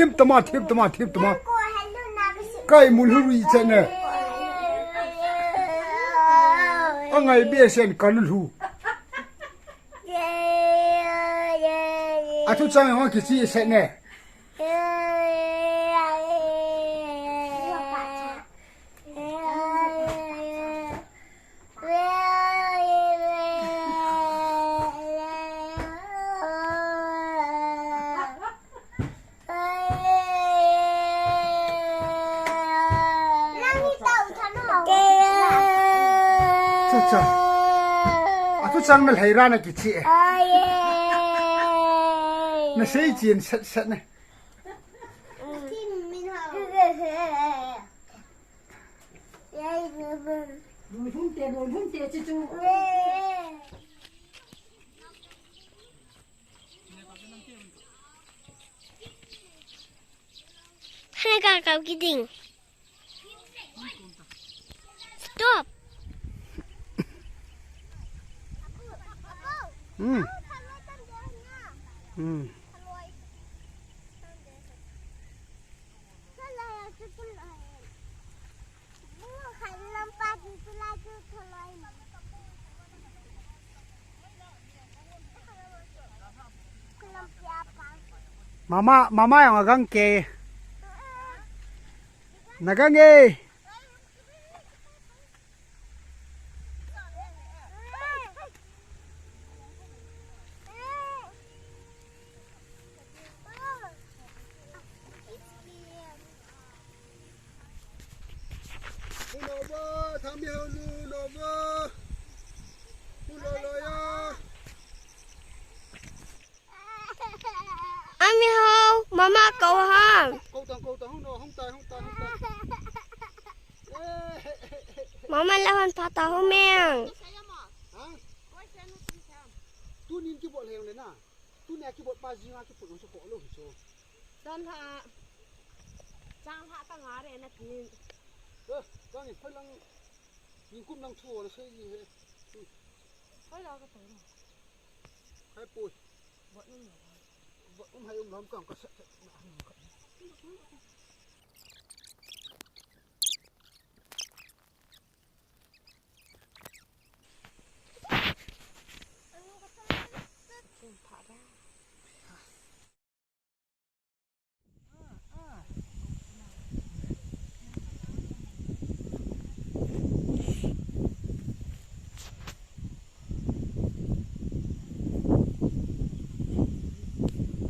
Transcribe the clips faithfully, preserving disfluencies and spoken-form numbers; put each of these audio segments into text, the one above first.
Thim tama, thim tama, thim tama. Kai mul hu ri che ne. Angai be sen ka lu hu. Athu chang ho kichi se ne. Cha, cha. Athu chang na lhai ra na kichi e. Na sei chin set set ne. Lui lhun te, lui lhun te, chu chu. Hana ka kau kiding. Stop. Hmm. Hmm. Mama, mama jong agang ke. Nagang e. Ami ho, mama kau ham. Kau tang, kau tang, hung no, hung tai, hung tai, hung tai. Mama la hon pha ta ho meng. Ha? Tunin kibol heng le na. Tunia kibol pa jinga kiput hung so ko lo so. Chang ha. Chang ha ta nga re na tin. Eh, chang in phai lang. Nin kum lang thu na sei ji he. Phai la ka phai. Hai pui. Bot um. Bot um hai um lam kang ka sa.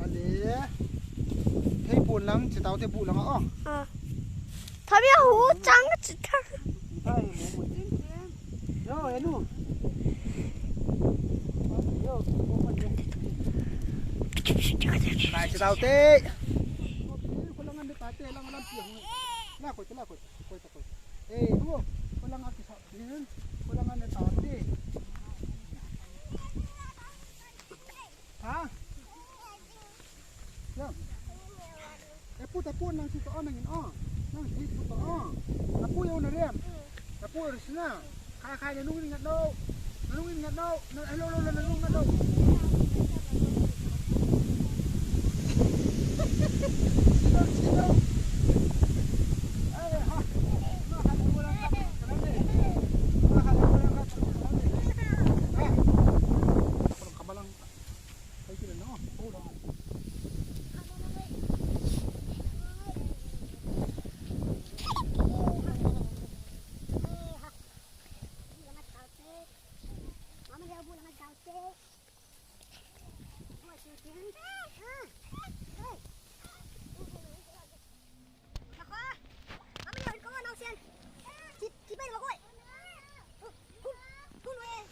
Ale. Thei pon lang, chitau te bu lang a, o. A. Thabi a hu chang ka chita. Yo, enu. Yo, kai chitau te. Ko lang an ta te, lang lam pi. La ko, la ko, ko, ko. Eh, bu. Ko lang a kisa. Ko lang an ta te. Ha? Ya. E pu ta pu nang si to nang in o. Nang si pu to o. Na pu yo na rem. Na pu ri sina. Khai khai na nung ri ngat lo. Na nung ri ngat lo. Na lo lo lo na nung ngat lo. Sino sino. Ai ha. Na ha pu lang ka. Na ha pu lang ka. Ha. Kamalang.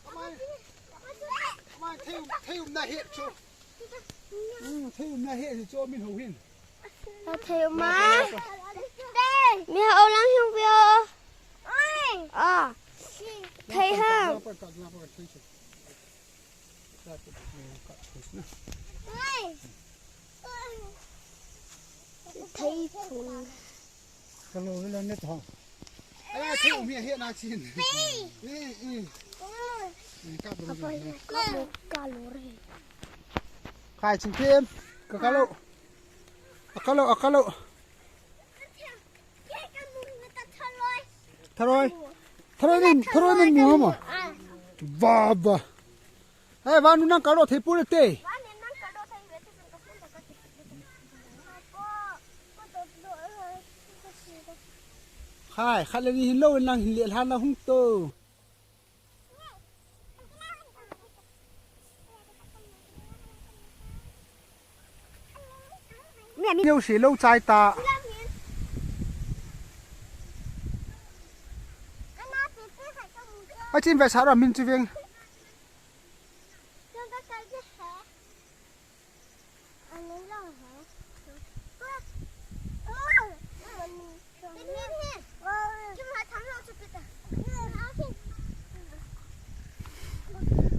Amai, amai, thei um, thei um na het chu. Hmm, thei um na het chu min ho hin. A thei um a. Mi ho lang hin vio. A. Thei ha. Thei phun. Ka lo le ne tho. Ala thei um hi hi na chin. Eh, eh. Ka lo. Ka lo re. Khai chin them. Ka ka lo. Akalo, akalo. Tharoi. Tharoi nin, tharoi nin mu hama. Ba, ba. Hey, vanu nang kalo thei pure te. Hai, khat le ni hin lo nang hin le hlan na hung to. Neu si lo chai ta. A chin ve sa ra min chu veng.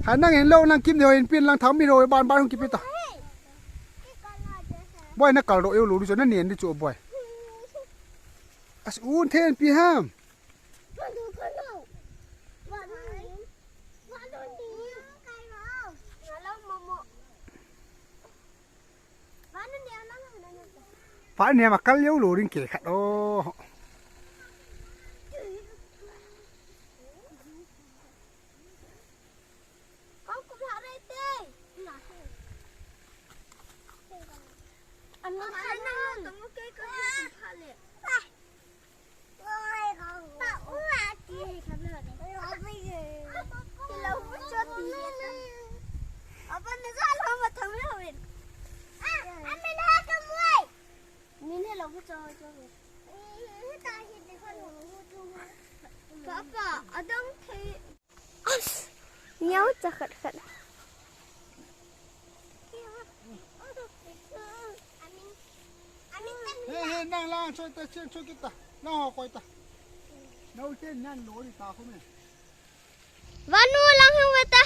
Hai nang hin lo nang kim neo hin pin lang thang mi ro ban ban hung kipi ta. Boi na kal ro eu lo ru cho na nen di cho boi. As un then pi ham. Pha ne ma kal leo lo ring ke khat o. Papa, adang thei. As, miau cha khat khat. He, he, nang lang choi ta, chen choi kita. Nang ho koi ta. Nau chen nan lo ni ta khu me. Vanu lang hung ve ta.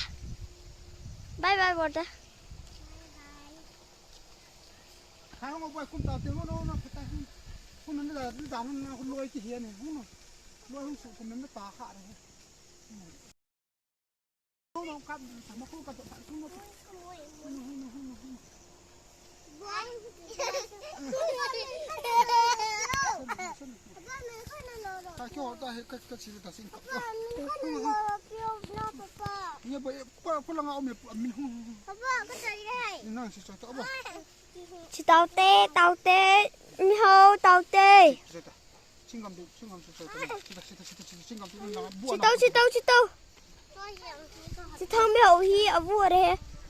Bye bye bol ta. Khang mo boi kum ta te mo no na pha ta. Kum na da da na na khu loi ki he ne. Hu no. Loi hung su kum na ta kha re. Chi tau te, tau te, mi ho tau te. Chingam du, chingam su su. Chita, chita, chingam du na bu. Chitau, chitau, chitau. Chitau mi ho hi avu re.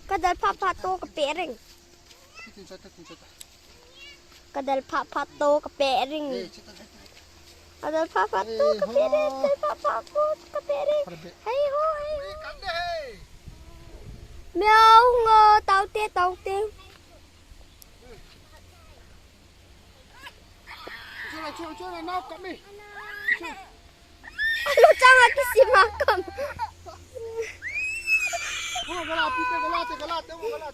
Ka dal pha pha to ka pe ring. Tin sa ta, tin sa ta. Ka dal pha pha to ka pe ring. Eh, chita, chita. Ka dal pha pha to ka pe ring. Dal pha pha to ka pe ring. Hei ho, hei ho. Miau ngo tau te, tau te. Chula, chula, chula, nau kami. Alu chang a kisi ma kam. Gala, gala, gala, gala.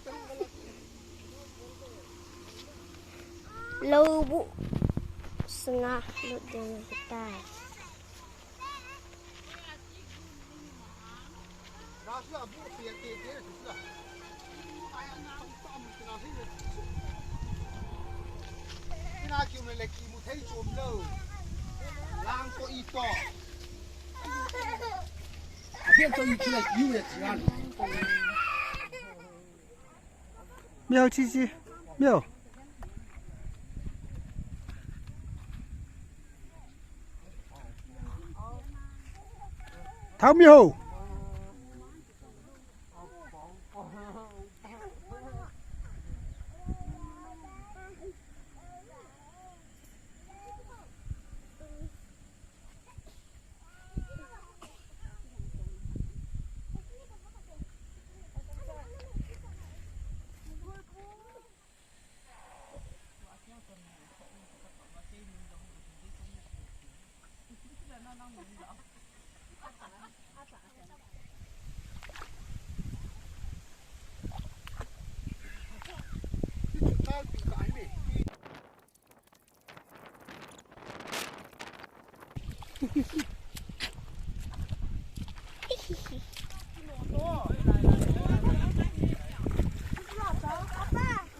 Lo bu. Senga lo deng tai. Miau chi chi. Miau. Thao mi ho.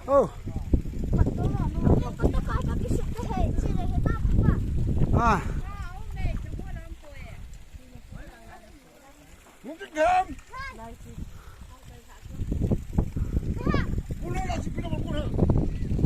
Oh. Ah. Hung tik them. Pulai la si pina mo ko.